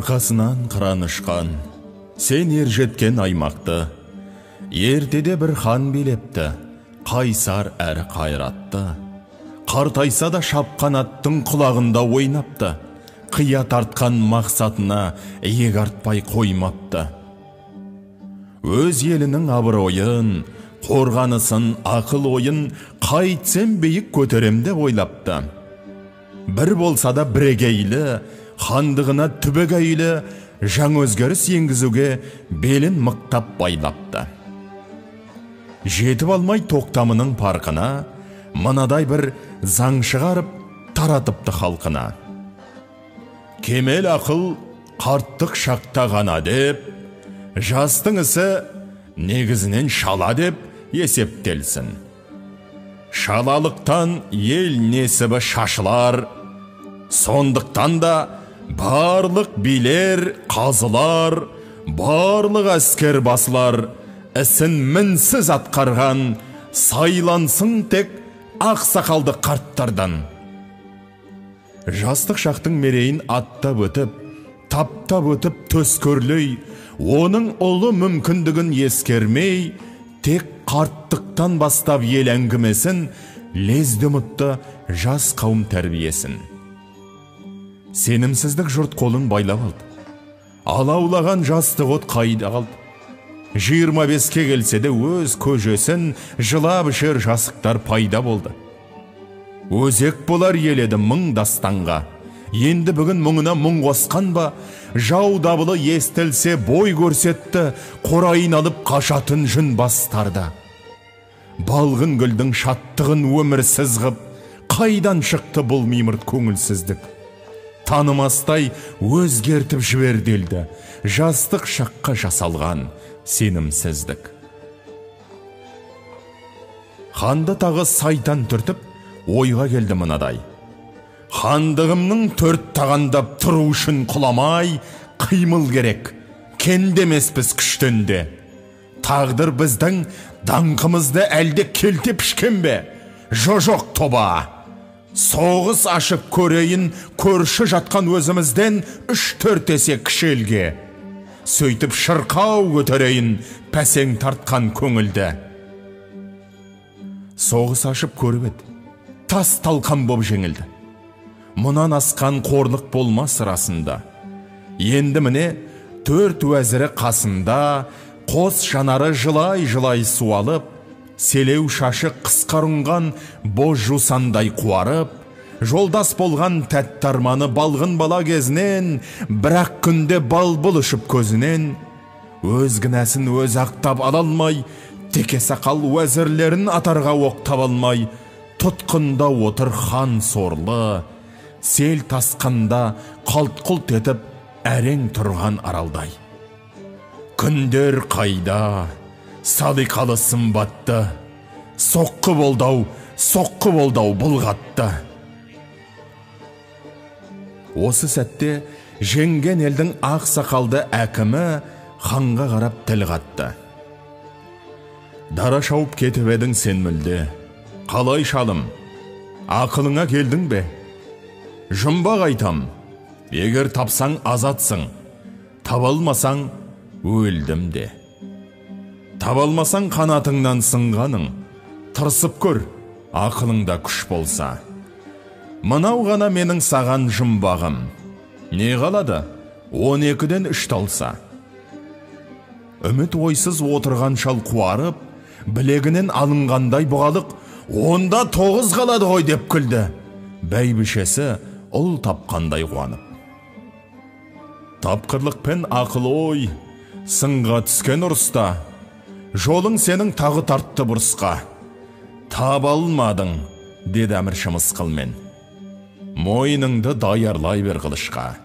Арқасынан қыран ұшқан, сен ер жеткен аймақты, ертеде бір хан билепті, қайсар әрі қайратты. Қартайса да шапқан аттың құлағында ойнапты, қия тартқан мақсатына иек артпай қоймапты. Өз елінің абыройын, қорғанысын, ақыл ойын қайтсем биік көтерем деп ойлапты. Бір болса да бірегейлі, хандығына түбегейлі жаңа өзгеріс енгізуге белін мықтап байлапты. Жетіп алмай тоқтамының парқына, мынадай бір заң шығарып таратыпты халқына. Кемел ақыл қарттық шақта ғана деп, жастың ісі негізінен шала деп есептелсін. Шалалықтан ел несібі шашылар, сондықтан да барлық билер, қазылар, барлық әскер басылар, ісін мінсіз атқарған, сайлансын тек ақсақалды қарттардан. Жастық шақтың мерейін аттап өтіп, таптап өтіп төскөрлей, оның ұлы мүмкіндігін ескермей, тек қарттықтан бастап ел әңгімесін, лезде ұмытты жас қауым тәрбиесін. Сенімсіздік жұрт қолын байлап алды. Алаулаған жастық от қайда қалды? 25-ке келсе де өз көжесін жылап ішер жасықтар пайда болды. Өзек болар ел еді мың дастанға. Енді бүгін мұңына мұң қосқан ба, жау дабылы естілсе бой көрсетті, қорайын алып қашатын жүн бастарды. Балғын гүлдің шаттығын өмірсіз ғып, қайдан шықты бұл мимырт көңілсіздік? Танымастай өзгертіп жіберді елді, жастық шаққа жасалған сенімсіздік. Ханды тағы сайтан түртіп, ойға келді мынадай. Хандығымның төрт тағандап тұру үшін құламай, қимыл керек, кенде емеспіз күштен де. Тағдыр біздің даңқымызды әлде келте пішкен бе? Жо-жоқ тоба! Соғыс ашып көрейін, көрші жатқан өзімізден 3-4 есе кіші елге. Сөйтіп шырқау көтерейін, пәсең тартқан көңілді. Соғыс ашып көріп еді, тас талқан боп жеңілді. Мұнан асқан қорлық болмас расында. Енді міне төрт уәзірі қасында, қос жанары жылай-жылай суалып, селеу шашы қысқарынған боз жусандай қуарып, жолдас болған тәтті арманы балғын бала кезінен, бірақ күнде балбыл ұшып көзінен, өз кінәсін өз ақтап ала алмай, теке сақал уәзірлерін атарға оқтап алмай, тұтқында отыр хан сорлы, сел тасқанда қалт-құлт етіп әрең тұрған аралдай. Күндер қайда, салиқалы сымбатты, соққы болдау, соққы болдау бұлғатты. Осы сәтте жеңген елдің ақ сақалды әкімі ханға қарап тіл қатты. Дара шауып кетіп едің сен мүлде, қалай шалым, ақылыңа келдің бе? Жұмбақ айтам, егер тапсаң азатсың, таба алмасаң өлдім де. Таба алмасаң қанатыңнан сынғаның, тырысып көр, ақылыңда күш болса. Мынау ғана менің саған жұмбағым, не қалады, 12-ден 3 талса. Үміт ойсыз отырған шал қуарып, білегінен алынғандай бұғалық, онда 9 қалады ғой деп күлді. Бәйбішесі ұл тапқандай қуанып. Тапқырлықпен ақыл ой, сынға түскен ұрыста, жолың сенің тағы тартты бұрысқа. Таба алмадың, деді әмірші мысқылмен. Мойныңды даярлай бер қылышқа.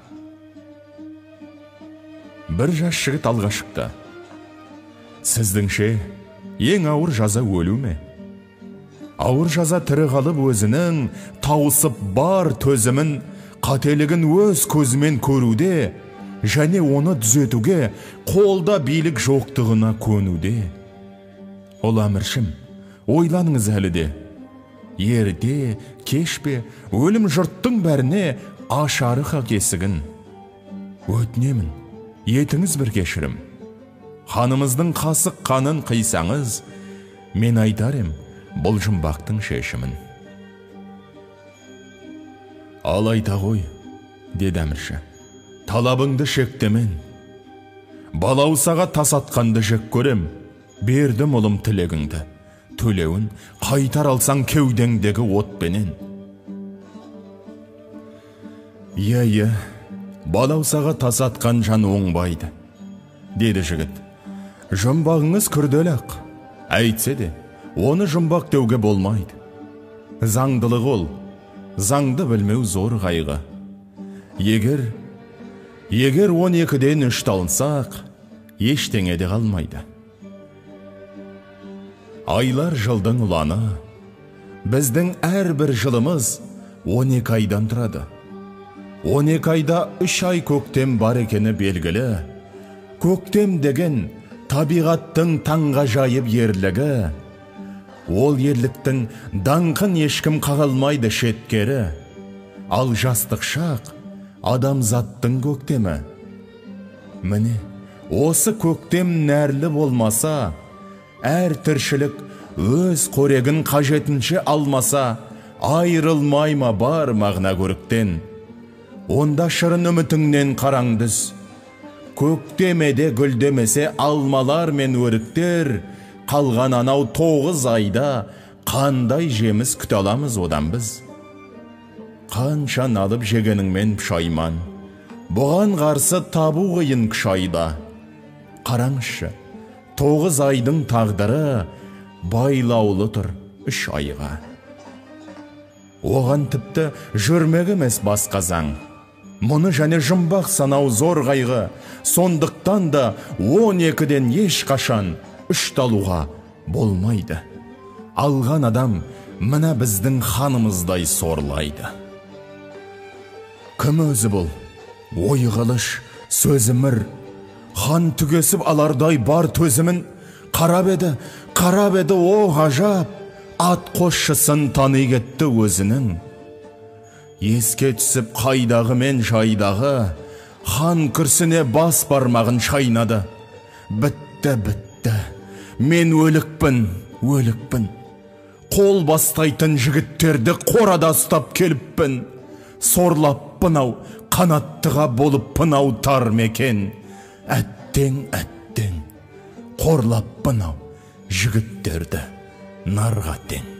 Бір жас жігіт алға шықты. Сіздіңше, ең ауыр жаза өлу ме? Ауыр жаза тірі қалып өзінің, тауысып бар төзімін, қателігін өз көзімен көруде, және оны түзетуге қолда билік жоқтығына көнуде. Ол әміршім, ойланыңыз әлі де. Ерте, кеш пе, өлім жұрттың бәріне ашары хақ есігін. Өтінемін, етіңіз бір кешірім. Ханымыздың қасық қанын қисаңыз, мен айтар ем бұл жұмбақтың шешімін. Ал айта ғой, деді әмірші, талабыңды шектемен. Балаусаға тас атқанды жек көрем, бердім ұлым тілегіңді, төлеуін қайтар алсаң кеудеңдегі отпенен. Иә, иә, балаусаға тас атқан жан оңбайды, деді жігіт. Жұмбағыңыз күрделі-ақ, әйтсе де, оны жұмбақ деуге болмайды. Заңдылық ол, заңды білмеу зор қайғы. Егер 12-ден 3 алынсақ, ештеңе де қалмайды. Айлар жылдың ұланы, біздің әрбір жылымыз 12 айдан тұрады. 12 айда 3 ай көктем бар екені белгілі. Көктем деген табиғаттың таңғажайып ерлігі. Ол ерліктің даңқын ешкім қағалмайды шеткері. Ал жастық шақ адамзаттың көктемі. Міне, осы көктем нәрлі болмаса, әр тіршілік өз қорегін қажетінше алмаса, айырылмай ма бар мағына көріктен. Онда шырын үмітіңнен қараңдыз. Көктемеде гүлдемесе алмалар мен өріктер, қалған анау 9 айда қандай жеміс күте аламыз одан біз? Қанша алып жегеніңмен пұшайман, бұған қарсы табу қиын күш айда. Қараңызшы, 9 айдың тағдыры байлаулы тұр 3 айға. Оған тіпті жүрмек емес басқа заң. Мұны және жұмбақ санау зор қайғы, сондықтан да 12-ден ешқашан 3 алуға болмайды. Алған адам мына біздің ханымыздай сорлайды. Кім өзі бұл? Ойы қылыш, сөзі мір. Хан түгесіп алардай бар төзімін. Қарап еді, қарап еді, о ғажап, ат қосшысын тани кетті өзінің. Еске түсіп қайдағы мен жайдағы, хан күрсіне бас бармағын шайнады. Бітті, бітті, мен өлікпін, өлікпін. Қол бастайтын жігіттерді қорада ұстап келіппін. Сорлаппын ау, қанаттыға болыппын ау тар мекен. Әттең, әттең, қорлаппын ау жігіттерді нарға тең.